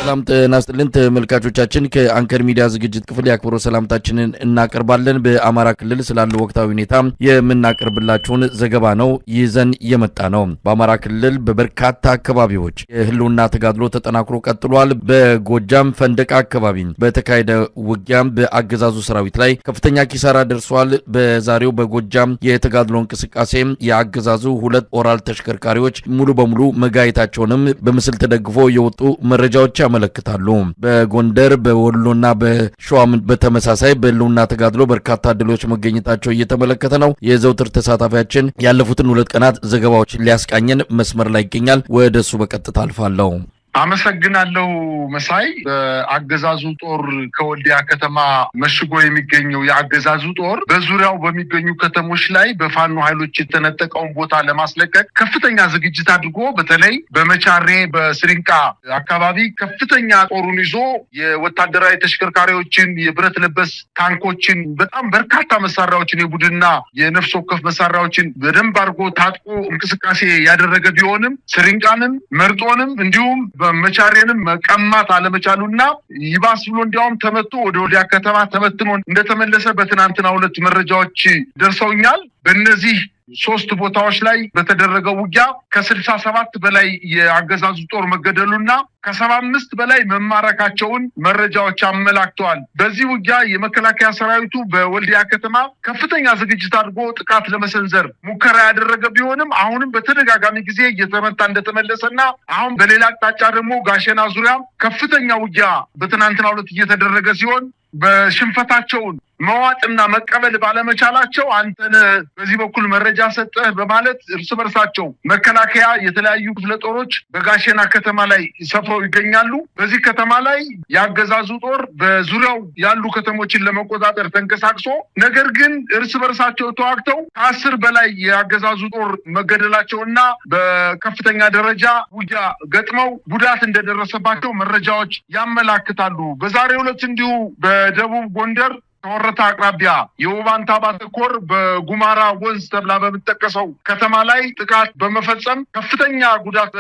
ሰላም ጤና ይስጥልን ተመልካቾቻችን፣ ከአንከር ሚዲያ ዝግጅት ክፍል የአክብሮት ሰላምታችንን እናቀርባለን። በአማራ ክልል ስላለው ወቅታዊ ሁኔታ የምናቀርብላችሁን ዘገባ ነው ይዘን የመጣ ነው። በአማራ ክልል በበርካታ አካባቢዎች የህልውና ተጋድሎ ተጠናክሮ ቀጥሏል። በጎጃም ፈንደቃ አካባቢ በተካሄደ ውጊያም በአገዛዙ ሰራዊት ላይ ከፍተኛ ኪሳራ ደርሷል። በዛሬው በጎጃም የተጋድሎ እንቅስቃሴ የአገዛዙ 2 ኦራል ተሽከርካሪዎች ሙሉ በሙሉ መጋየታቸውንም በምስል ተደግፎ የወጡ መረጃዎች ያመለክታሉ። በጎንደር በወሎና በሸዋም በተመሳሳይ በህልውና ተጋድሎ በርካታ ድሎች መገኘታቸው እየተመለከተ ነው። የዘውትር ተሳታፊያችን ያለፉትን 2 ቀናት ዘገባዎች ሊያስቃኘን መስመር ላይ ይገኛል። ወደሱ በቀጥታ አልፋለሁ። አመሰግናለሁ መሳይ። በአገዛዙ ጦር ከወልዲያ ከተማ መሽጎ የሚገኘው የአገዛዙ ጦር በዙሪያው በሚገኙ ከተሞች ላይ በፋኖ ኃይሎች የተነጠቀውን ቦታ ለማስለቀቅ ከፍተኛ ዝግጅት አድርጎ በተለይ በመቻሬ በስሪንቃ አካባቢ ከፍተኛ ጦሩን ይዞ የወታደራዊ ተሽከርካሪዎችን፣ የብረት ለበስ ታንኮችን፣ በጣም በርካታ መሳሪያዎችን፣ የቡድንና የነፍስ ወከፍ መሳሪያዎችን በደንብ አድርጎ ታጥቆ እንቅስቃሴ ያደረገ ቢሆንም ስሪንቃንም መርጦንም እንዲሁም መቻሬንም መቀማት አለመቻሉና ይባስ ብሎ እንዲያውም ተመቶ ወደ ወልዲያ ከተማ ተበትኖ እንደተመለሰ በትናንትናው ዕለት መረጃዎች ደርሰውኛል። በእነዚህ 3 ቦታዎች ላይ በተደረገው ውጊያ ከ67 በላይ የአገዛዙ ጦር መገደሉና ከ75 በላይ መማረካቸውን መረጃዎች አመላክተዋል። በዚህ ውጊያ የመከላከያ ሰራዊቱ በወልዲያ ከተማ ከፍተኛ ዝግጅት አድርጎ ጥቃት ለመሰንዘር ሙከራ ያደረገ ቢሆንም አሁንም በተደጋጋሚ ጊዜ እየተመታ እንደተመለሰና አሁን በሌላ አቅጣጫ ደግሞ ጋሸና ዙሪያ ከፍተኛ ውጊያ በትናንትናው ዕለት እየተደረገ ሲሆን በሽንፈታቸውን መዋጥና መቀበል ባለመቻላቸው አንተን በዚህ በኩል መረጃ ሰጠህ በማለት እርስ በርሳቸው መከላከያ የተለያዩ ክፍለ ጦሮች በጋሸና ከተማ ላይ ሰፍረው ይገኛሉ። በዚህ ከተማ ላይ ያገዛዙ ጦር በዙሪያው ያሉ ከተሞችን ለመቆጣጠር ተንቀሳቅሶ ነገር ግን እርስ በርሳቸው ተዋግተው ከ10 በላይ ያገዛዙ ጦር መገደላቸውና በከፍተኛ ደረጃ ውጊያ ገጥመው ጉዳት እንደደረሰባቸው መረጃዎች ያመላክታሉ። በዛሬው ዕለት እንዲሁ በደቡብ ጎንደር ከወረታ አቅራቢያ የውባንታ ባተኮር በጉማራ ወንዝ ተብላ በምትጠቀሰው ከተማ ላይ ጥቃት በመፈጸም ከፍተኛ ጉዳት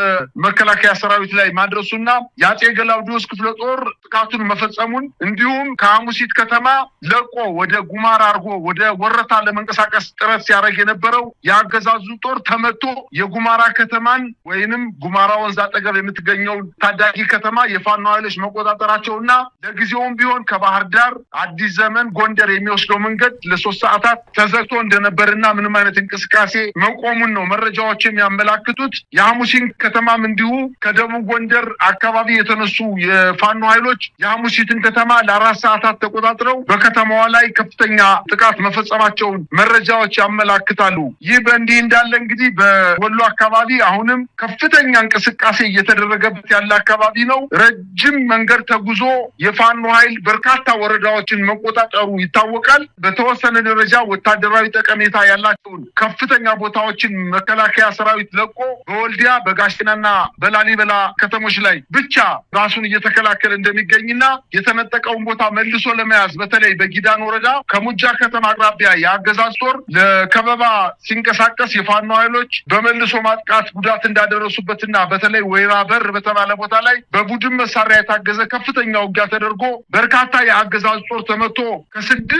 መከላከያ ሰራዊት ላይ ማድረሱና የአጼ ገላውዲዮስ ክፍለ ጦር ጥቃቱን መፈጸሙን እንዲሁም ከሐሙሲት ከተማ ለቆ ወደ ጉማራ አርጎ ወደ ወረታ ለመንቀሳቀስ ጥረት ሲያደርግ የነበረው የአገዛዙ ጦር ተመቶ የጉማራ ከተማን ወይንም ጉማራ ወንዝ አጠገብ የምትገኘው ታዳጊ ከተማ የፋኖ ኃይሎች መቆጣጠራቸውና ለጊዜውም ቢሆን ከባህር ዳር አዲስ ዘመን ጎንደር የሚወስደው መንገድ ለ3 ሰዓታት ተዘግቶ እንደነበርና ምንም አይነት እንቅስቃሴ መቆሙን ነው መረጃዎች የሚያመላክቱት። የሐሙሲን ከተማም እንዲሁ ከደቡብ ጎንደር አካባቢ የተነሱ የፋኖ ኃይሎች የሐሙሲትን ከተማ ለ4 ሰዓታት ተቆጣጥረው በከተማዋ ላይ ከፍተኛ ጥቃት መፈጸማቸውን መረጃዎች ያመላክታሉ። ይህ በእንዲህ እንዳለ እንግዲህ በወሎ አካባቢ አሁንም ከፍተኛ እንቅስቃሴ እየተደረገበት ያለ አካባቢ ነው። ረጅም መንገድ ተጉዞ የፋኖ ኃይል በርካታ ወረዳዎችን መቆጣጠሩ ይታወቃል። በተወሰነ ደረጃ ወታደራዊ ጠቀሜታ ያላቸውን ከፍተኛ ቦታዎችን መከላከያ ሰራዊት ለቆ በወልዲያ በጋሸናና በላሊበላ ከተሞች ላይ ብቻ ራሱን እየተከላከለ እንደሚገኝና የተነጠቀውን ቦታ መልሶ ለመያዝ በተለይ በጊዳን ወረዳ ከሙጃ ከተማ አቅራቢያ የአገዛዝ ጦር ለከበባ ሲንቀሳቀስ የፋኖ ኃይሎች በመልሶ ማጥቃት ጉዳት እንዳደረሱበትና በተለይ ወይራ በር በተባለ ቦታ ላይ በቡድን መሳሪያ የታገዘ ከፍተኛ ውጊያ ተደርጎ በርካታ የአገዛዝ ጦር ተመቶ ከ6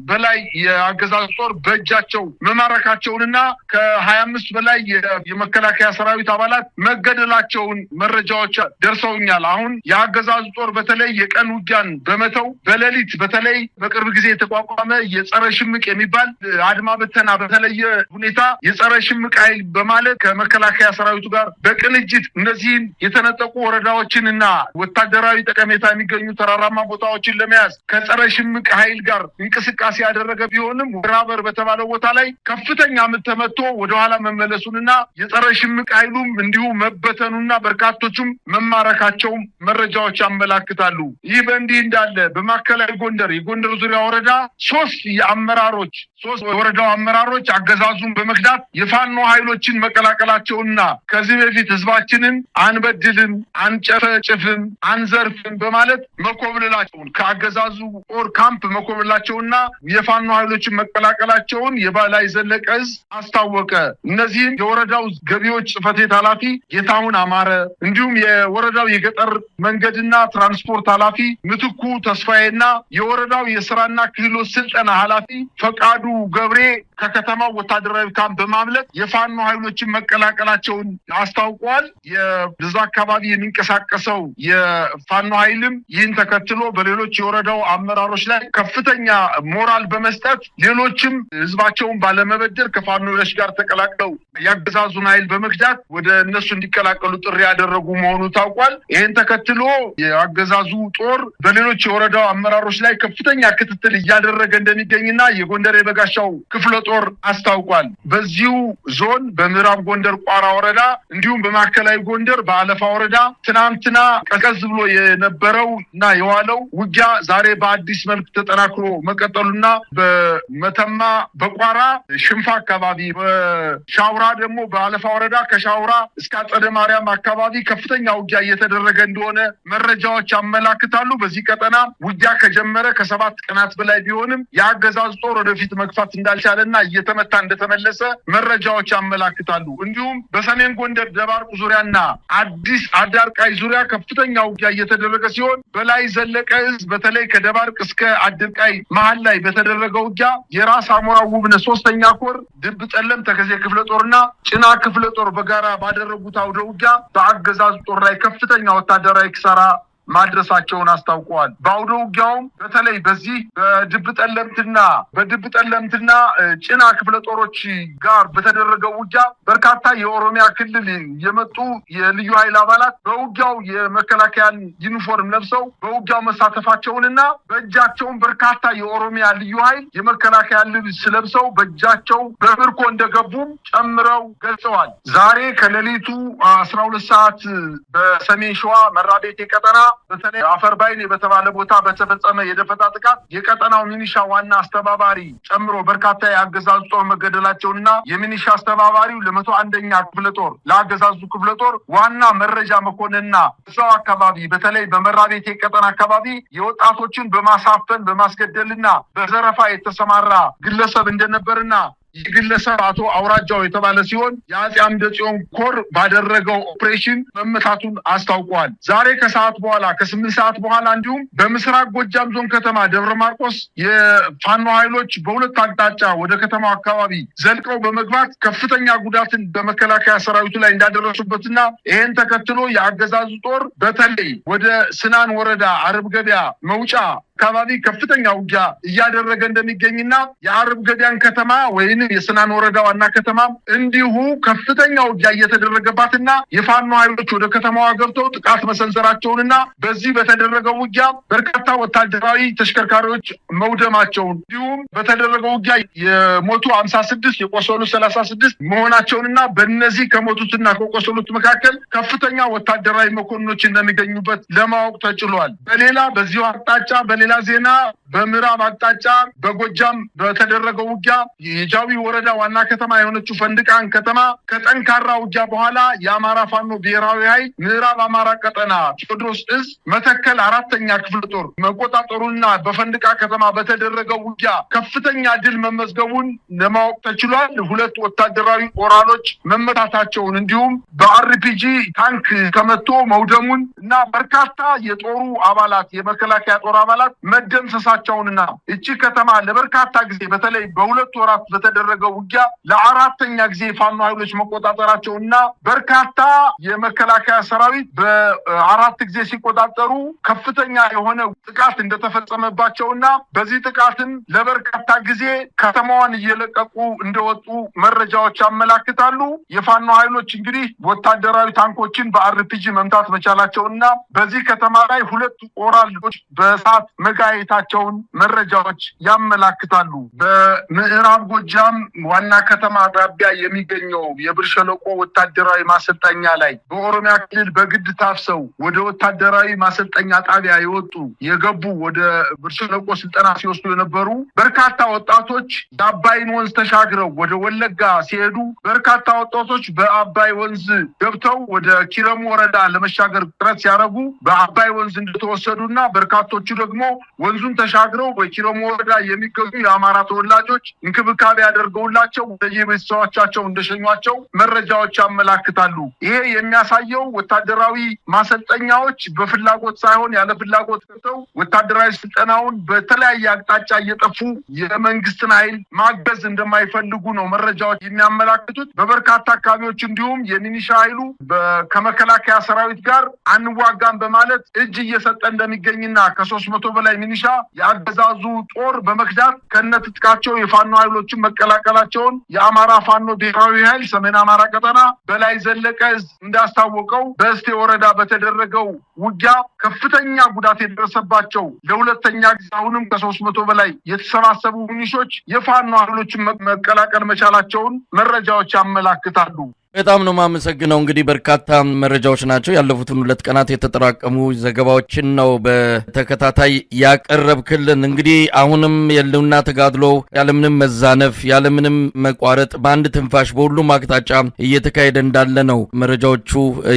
በላይ የአገዛዝ ጦር በእጃቸው መማረካቸውንና ከ25 በላይ የመከላከያ ሰራዊት አባላት መገደላቸውን መረጃዎች ደርሰውኛል። አሁን የአገዛዝ ጦር በተለይ የቀን ውጊያን በመተው በሌሊት በተለይ በቅርብ ጊዜ የተቋቋመ የጸረ ሽምቅ የሚባል አድማ በተና በተለየ ሁኔታ የጸረ ሽምቅ ኃይል በማለት ከመከላከያ ሰራዊቱ ጋር በቅንጅት እነዚህን የተነጠቁ ወረዳዎችንና ወታደራዊ ጠቀሜታ የሚገኙ ተራራማ ቦታዎችን ለመያዝ ከጸረ ሽምቅ ኃይል ጋር እንቅስቃሴ ያደረገ ቢሆንም ወራበር በተባለው ቦታ ላይ ከፍተኛ ምት ተመቶ ወደ ኋላ መመለሱንና የጸረ ሽምቅ ኃይሉም እንዲሁ መበተኑና በርካቶቹም መማረካቸው መረጃዎች ያመላክታሉ። ይህ በእንዲህ እንዳለ በማዕከላዊ ጎንደር የጎንደር ዙሪያ ወረዳ 3 የወረዳው አመራሮች አገዛዙን በመክዳት የፋኖ ኃይሎችን መቀላቀላቸውና ከዚህ በፊት ህዝባችንን አንበድልም፣ አንጨፈጭፍም፣ አንዘርፍም በማለት መኮብለላቸውን ከአገዛዙ ጦር ካምፕ ካምፕ መኮብለላቸውና የፋኖ ኃይሎችን መቀላቀላቸውን የበላይ ዘለቀ እዝ አስታወቀ። እነዚህም የወረዳው ገቢዎች ጽሕፈት ቤት ኃላፊ ጌታሁን አማረ፣ እንዲሁም የወረዳው የገጠር መንገድና ትራንስፖርት ኃላፊ ምትኩ ተስፋዬና የወረዳው የስራና ክህሎት ስልጠና ኃላፊ ፈቃዱ ገብሬ ከከተማው ወታደራዊ ካምፕ በማምለጥ የፋኖ ኃይሎችን መቀላቀላቸውን አስታውቋል። የዛ አካባቢ የሚንቀሳቀሰው የፋኖ ኃይልም ይህን ተከትሎ በሌሎች የወረዳው አመራሮች ላይ ከፍተኛ ሞራል በመስጠት ሌሎችም ህዝባቸውን ባለመበደር ከፋኖ ኃይሎች ጋር ተቀላቅለው ያገዛዙን ኃይል በመግዳት ወደ እነሱ እንዲቀላቀሉ ጥሪ ያደረጉ መሆኑ ታውቋል። ይህን ተከትሎ የአገዛዙ ጦር በሌሎች የወረዳው አመራሮች ላይ ከፍተኛ ክትትል እያደረገ እንደሚገኝና የጎንደር የበጋሻው ክፍለ ጦር አስታውቋል። በዚሁ ዞን በምዕራብ ጎንደር ቋራ ወረዳ እንዲሁም በማዕከላዊ ጎንደር በአለፋ ወረዳ ትናንትና ቀዝቀዝ ብሎ የነበረው እና የዋለው ውጊያ ዛሬ በአዲስ መልክ ተጠናክሮ መቀጠሉና በመተማ በቋራ ሽንፋ አካባቢ፣ በሻውራ ደግሞ በአለፋ ወረዳ ከሻውራ እስከ አጸደ ማርያም አካባቢ ከፍተኛ ውጊያ እየተደረገ እንደሆነ መረጃዎች ያመላክታሉ። በዚህ ቀጠና ውጊያ ከጀመረ ከ7 ቀናት በላይ ቢሆንም የአገዛዙ ጦር ወደፊት መግፋት እንዳልቻለና እየተመታ እንደተመለሰ መረጃዎች ያመላክታሉ። እንዲሁም በሰሜን ጎንደር ደባርቅ ዙሪያና አዲስ አዳርቃይ ዙሪያ ከፍተኛ ውጊያ እየተደረገ ሲሆን በላይ ዘለቀ እዝ በተለይ ከደባርቅ እስከ አድርቃይ መሀል ላይ በተደረገው ውጊያ የራስ አሞራ ውብነ 3ኛ ኮር ድብ ጠለም ተከዜ ክፍለ ጦርና ጭና ክፍለ ጦር በጋራ ባደረጉት አውደ ውጊያ በአገዛዙ ጦር ላይ ከፍተኛ ወታደራዊ ኪሳራ ማድረሳቸውን አስታውቀዋል። በአውደ ውጊያውም በተለይ በዚህ በድብ ጠለምትና ጭና ክፍለ ጦሮች ጋር በተደረገው ውጊያ በርካታ የኦሮሚያ ክልል የመጡ የልዩ ኃይል አባላት በውጊያው የመከላከያን ዩኒፎርም ለብሰው በውጊያው መሳተፋቸውንና በእጃቸውም በርካታ የኦሮሚያ ልዩ ኃይል የመከላከያ ልብስ ለብሰው በእጃቸው በምርኮ እንደገቡም ጨምረው ገልጸዋል። ዛሬ ከሌሊቱ 12 ሰዓት በሰሜን ሸዋ መራቤቴ ቀጠና በተለይ አፈርባይኔ በተባለ ቦታ በተፈጸመ የደፈጣ ጥቃት የቀጠናው ሚኒሻ ዋና አስተባባሪ ጨምሮ በርካታ የአገዛዙ ጦር መገደላቸውንና የሚኒሻ አስተባባሪው ለ101ኛ ክፍለ ጦር ለአገዛዙ ክፍለ ጦር ዋና መረጃ መኮንንና እዛው አካባቢ በተለይ በመራቤቴ ቀጠና አካባቢ የወጣቶችን በማሳፈን በማስገደልና በዘረፋ የተሰማራ ግለሰብ እንደነበርና የግለሰብ አቶ አውራጃው የተባለ ሲሆን የአፄ አምደ ጽዮን ኮር ባደረገው ኦፕሬሽን መመታቱን አስታውቋል። ዛሬ ከሰዓት በኋላ ከ8 ሰዓት በኋላ እንዲሁም በምስራቅ ጎጃም ዞን ከተማ ደብረ ማርቆስ የፋኖ ኃይሎች በሁለት አቅጣጫ ወደ ከተማው አካባቢ ዘልቀው በመግባት ከፍተኛ ጉዳትን በመከላከያ ሰራዊቱ ላይ እንዳደረሱበትና ይሄን ተከትሎ የአገዛዙ ጦር በተለይ ወደ ስናን ወረዳ አርብ ገበያ መውጫ አካባቢ ከፍተኛ ውጊያ እያደረገ እንደሚገኝና የአርብ ገበያን ከተማ ወይንም የስናን ወረዳ ዋና ከተማ እንዲሁ ከፍተኛ ውጊያ እየተደረገባትና የፋኖ ኃይሎች ወደ ከተማዋ ገብተው ጥቃት መሰንዘራቸውንና በዚህ በተደረገው ውጊያ በርካታ ወታደራዊ ተሽከርካሪዎች መውደማቸውን እንዲሁም በተደረገው ውጊያ የሞቱ 56 የቆሰሉ 36 መሆናቸውንና በእነዚህ ከሞቱትና ከቆሰሉት መካከል ከፍተኛ ወታደራዊ መኮንኖች እንደሚገኙበት ለማወቅ ተችሏል። በሌላ በዚሁ አቅጣጫ በሌላ ዜና በምዕራብ አቅጣጫ በጎጃም በተደረገው ውጊያ የጃዊ ወረዳ ዋና ከተማ የሆነችው ፈንድቃን ከተማ ከጠንካራ ውጊያ በኋላ የአማራ ፋኖ ብሔራዊ ኃይል ምዕራብ አማራ ቀጠና ቴዎድሮስ እዝ መተከል 4ኛ ክፍለ ጦር መቆጣጠሩና በፈንድቃ ከተማ በተደረገው ውጊያ ከፍተኛ ድል መመዝገቡን ለማወቅ ተችሏል። ሁለት ወታደራዊ ኦራሎች መመታታቸውን እንዲሁም በአርፒጂ ታንክ ተመቶ መውደሙን እና በርካታ የጦሩ አባላት የመከላከያ ጦር አባላት መደምሰሳቸውንና እቺ ከተማ ለበርካታ ጊዜ በተለይ በሁለት ወራት በተደረገው ውጊያ ለአራተኛ ጊዜ ፋኖ ኃይሎች መቆጣጠራቸውና በርካታ የመከላከያ ሰራዊት በአራት ጊዜ ሲቆጣጠሩ ከፍተኛ የሆነ ጥቃት እንደተፈጸመባቸውና በዚህ ጥቃትም ለበርካታ ጊዜ ከተማዋን እየለቀቁ እንደወጡ መረጃዎች ያመላክታሉ። የፋኖ ኃይሎች እንግዲህ ወታደራዊ ታንኮችን በአርፒጂ መምታት መቻላቸውና በዚህ ከተማ ላይ ሁለት ኦራሎች በእሳት መጋየታቸውን መረጃዎች ያመላክታሉ። በምዕራብ ጎጃም ዋና ከተማ አቅራቢያ የሚገኘው የብር ሸለቆ ወታደራዊ ማሰልጠኛ ላይ በኦሮሚያ ክልል በግድ ታፍሰው ወደ ወታደራዊ ማሰልጠኛ ጣቢያ የወጡ የገቡ ወደ ብር ሸለቆ ስልጠና ሲወስዱ የነበሩ በርካታ ወጣቶች የአባይን ወንዝ ተሻግረው ወደ ወለጋ ሲሄዱ በርካታ ወጣቶች በአባይ ወንዝ ገብተው ወደ ኪረሙ ወረዳ ለመሻገር ጥረት ሲያደርጉ በአባይ ወንዝ እንደተወሰዱና በርካቶቹ ደግሞ ወንዙን ተሻግረው በኪረሙ ወረዳ የሚገኙ የአማራ ተወላጆች እንክብካቤ አድርገውላቸው ወደየቤተሰቦቻቸው እንደሸኟቸው መረጃዎች ያመላክታሉ። ይሄ የሚያሳየው ወታደራዊ ማሰልጠኛዎች በፍላጎት ሳይሆን ያለ ፍላጎት ገብተው ወታደራዊ ስልጠናውን በተለያየ አቅጣጫ እየጠፉ የመንግስትን ኃይል ማገዝ እንደማይፈልጉ ነው መረጃዎች የሚያመላክቱት። በበርካታ አካባቢዎች እንዲሁም የሚኒሻ ኃይሉ ከመከላከያ ሰራዊት ጋር አንዋጋም በማለት እጅ እየሰጠ እንደሚገኝና ከ300 በላይ ሚኒሻ የአገዛዙ ጦር በመክዳት ከነትጥቃቸው የፋኖ ኃይሎችን መቀላቀላቸውን የአማራ ፋኖ ብሔራዊ ኃይል ሰሜን አማራ ቀጠና በላይ ዘለቀ እዝ እንዳስታወቀው በእስቴ ወረዳ በተደረገው ውጊያ ከፍተኛ ጉዳት የደረሰባቸው ለሁለተኛ ጊዜ አሁንም ከ300 በላይ የተሰባሰቡ ሚኒሾች የፋኖ ኃይሎችን መቀላቀል መቻላቸውን መረጃዎች ያመላክታሉ። በጣም ነው የማመሰግነው። እንግዲህ በርካታ መረጃዎች ናቸው፣ ያለፉትን 2 ቀናት የተጠራቀሙ ዘገባዎችን ነው በተከታታይ ያቀረብክልን። እንግዲህ አሁንም የህልውና ተጋድሎ ያለምንም መዛነፍ ያለምንም መቋረጥ በአንድ ትንፋሽ በሁሉም አቅጣጫ እየተካሄደ እንዳለ ነው መረጃዎቹ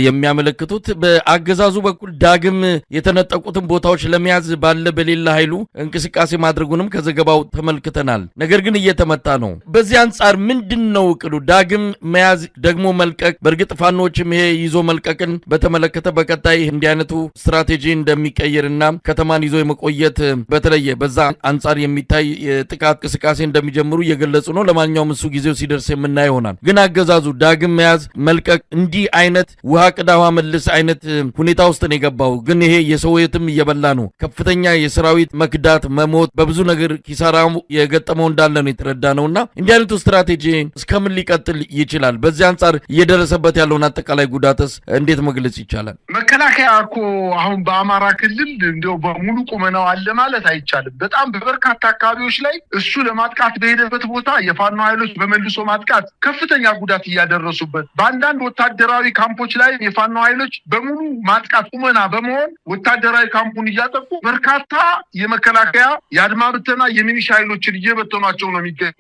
የሚያመለክቱት። በአገዛዙ በኩል ዳግም የተነጠቁትን ቦታዎች ለመያዝ ባለ በሌላ ኃይሉ እንቅስቃሴ ማድረጉንም ከዘገባው ተመልክተናል። ነገር ግን እየተመታ ነው። በዚህ አንጻር ምንድን ነው እቅዱ? ዳግም መያዝ ደግሞ መልቀቅ። በእርግጥ ፋኖችም ይሄ ይዞ መልቀቅን በተመለከተ በቀጣይ እንዲህ አይነቱ ስትራቴጂ እንደሚቀየርና ከተማን ይዞ የመቆየት በተለየ በዛ አንጻር የሚታይ ጥቃት እንቅስቃሴ እንደሚጀምሩ እየገለጹ ነው። ለማንኛውም እሱ ጊዜው ሲደርስ የምናየው ይሆናል። ግን አገዛዙ ዳግም መያዝ መልቀቅ እንዲህ አይነት ውሃ ቅዳ ውሃ መልስ አይነት ሁኔታ ውስጥ ነው የገባው። ግን ይሄ የሰው ሕይወትም እየበላ ነው። ከፍተኛ የሰራዊት መክዳት፣ መሞት፣ በብዙ ነገር ኪሳራው የገጠመው እንዳለ ነው የተረዳ ነውና እንዲህ አይነቱ ስትራቴጂ እስከምን ሊቀጥል ይችላል? በዚህ አንጻር እየደረሰበት ያለውን አጠቃላይ ጉዳትስ እንዴት መግለጽ ይቻላል? መከላከያ እኮ አሁን በአማራ ክልል እንደው በሙሉ ቁመናው አለ ማለት አይቻልም። በጣም በበርካታ አካባቢዎች ላይ እሱ ለማጥቃት በሄደበት ቦታ የፋኖ ኃይሎች በመልሶ ማጥቃት ከፍተኛ ጉዳት እያደረሱበት፣ በአንዳንድ ወታደራዊ ካምፖች ላይ የፋኖ ኃይሎች በሙሉ ማጥቃት ቁመና በመሆን ወታደራዊ ካምፑን እያጠቁ በርካታ የመከላከያ የአድማ ብተና የሚኒሻ ኃይሎችን እየበተኗቸው ነው የሚገኝ።